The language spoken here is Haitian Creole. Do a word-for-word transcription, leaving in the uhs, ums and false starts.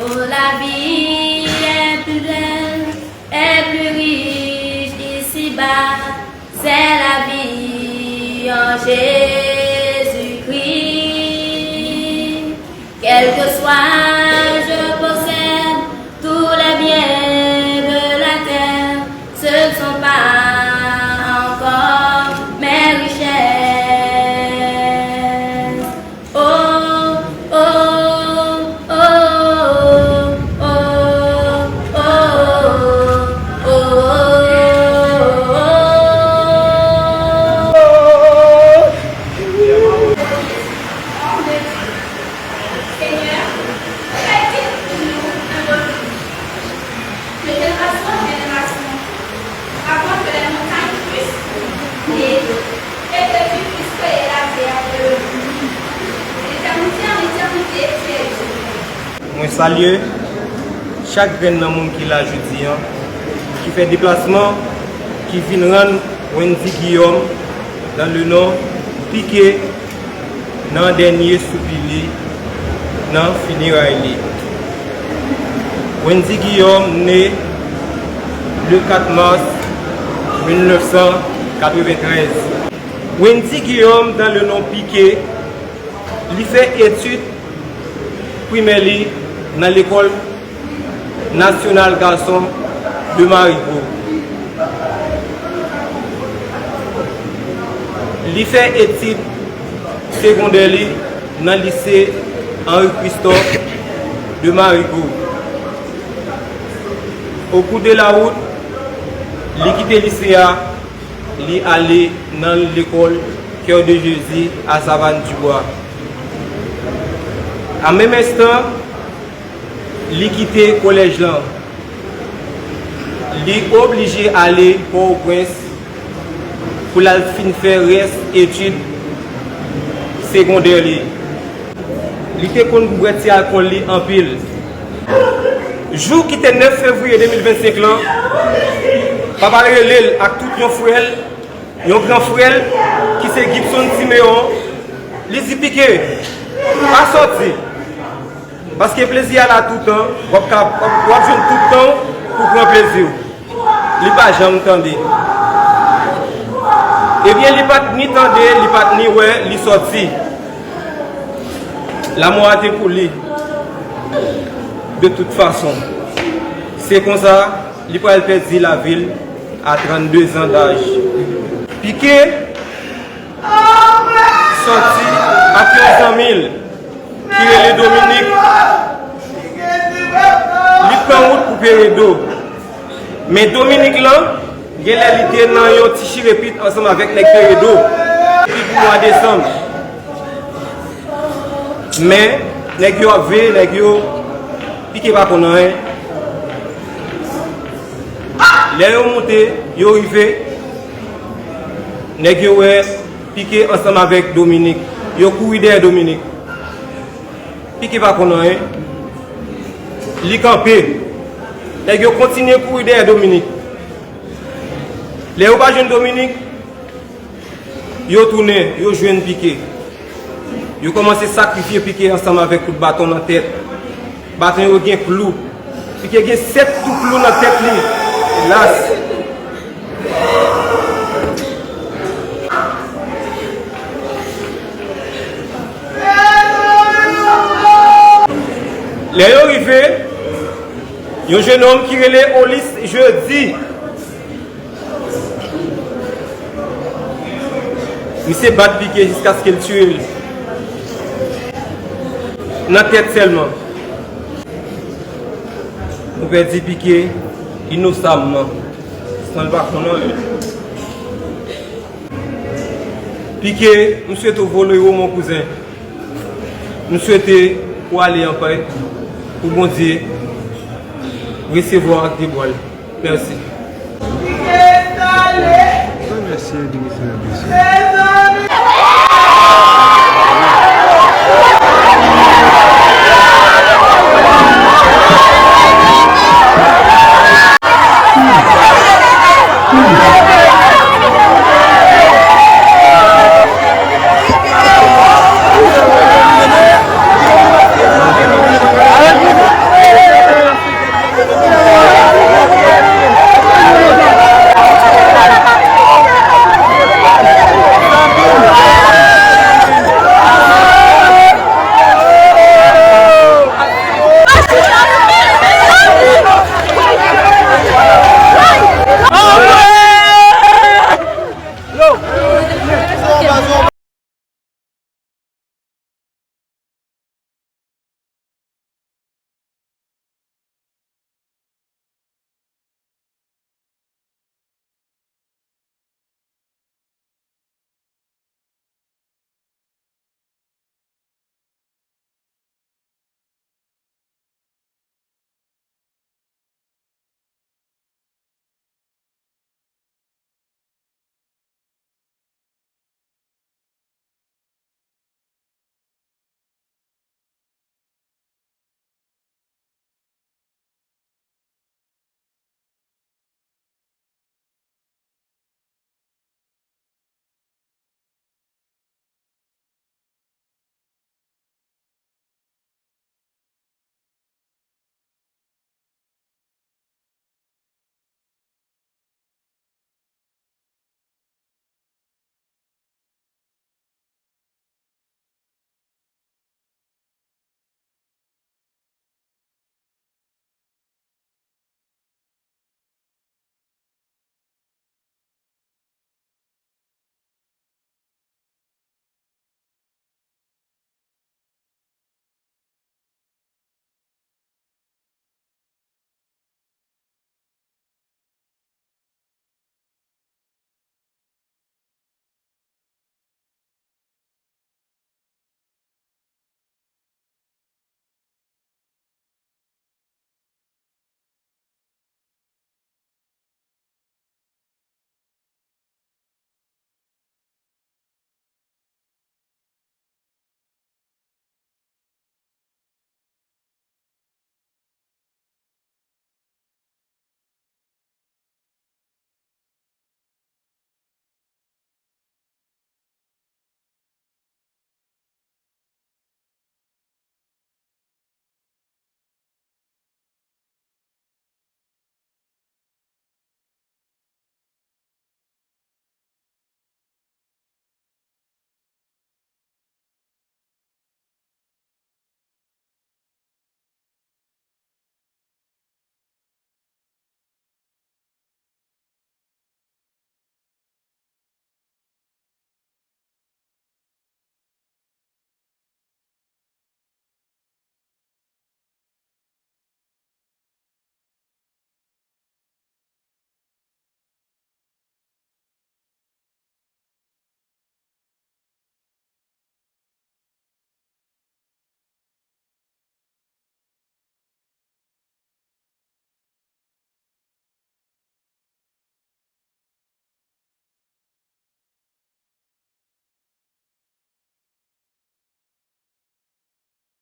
Oh, la vie est plus belle, est plus riche ici-bas, c'est la vie en Jésus-Christ. Quel que soit je possède, tous les biens de la terre, ce ne sont pas encore mes richesses. Oh, oh, oh, oh, oh, oh, oh, oh. Senyè, fè ditou nou an domink. Mete n asou an jenerasyon, avant que les montagnes fussent pliées, et que tu puisses créer la terre et le monde. L'éternité en éternité, tu es Dieu. Mwen salye chak grenn nan moun ki la jodi a, ki fè deplasman, ki vin rann Wendy Guillaume, dans le nom Piqué, nan dènye soupi li, nan fineray li. Wendy Guillaume né le quatre mars mille neuf cent quatre-vingt-treize. Wendy Guillaume, dans le nom Piqué, li fè etid primè li nan lekòl National Garçon de Marigot. Li fè etid segondè li nan lise Henri Christophe de Marigot. Au cours de la route, li kite lise a, li ale nan lekòl Cœur de Jésus à Savane du Bois. An menm enstan, li kite kolèj lan. Li oblije ale Pòtoprens pou l al fin fè rès etid segondè li. Li te konn bwè ti alkòl li anpil. Jou ki te nèf fevriye de mil vennsenk lan, papa l rele l ak tout yon frè l, yon gran frè l, ki se Gibson Siméon, li di, Piqué, pa sòti. Paske plezi a la toutan, w ap ka, w ap, w ap jwenn tout tan w pou pran plezi w. Li pa janm tande. Ebyen, li pa t ni tande, li pa t ni wè, li sòti. Lanmò a te pou li. De tout fason, se konsa, li pral pèdi lavi l a trannde zan daj. Piqué sòti ak yon zanmi l ki rele Dominique. Li pran wout pou Peredo. Men Dominique lan, genlè li te nan yon ti chirepit ansanm avèk nèg Peredo depi pou mwa desanm. Men, nèg yo ap veye nèg yo, Piqué pa konn anyen. Lè yo monte, yo rive, nèg yo wè Piqué ansanm avèk Dominique. Yo kouri dèyè Dominique. Piqué pa konn anyen. Li kanpe. Nèg yo kontinye kouri dèyè Dominique. Lè yo pa jwenn Dominique, yo tounen, yo jwenn Piqué. Yo kòmanse sakrifye Piqué ansanm avèk kout baton nan tèt. Baton yo gen klou. Piqué gen sèt tou klou nan tèt li. Elas! Yon jennonm ki rele Olis Jeudy. Misye bat Piqué jiskaske l tiye l. Nan tèt sèlman. Nou pèdi Piqué inosamman, san l pa konn anyen. Piqué, m swete w vole wo, mon kouzen. M swete ou ale an pè, pou Bondye resevwa w ak de bra l. Mèsi. Mèsi, Dimitri, mèsi.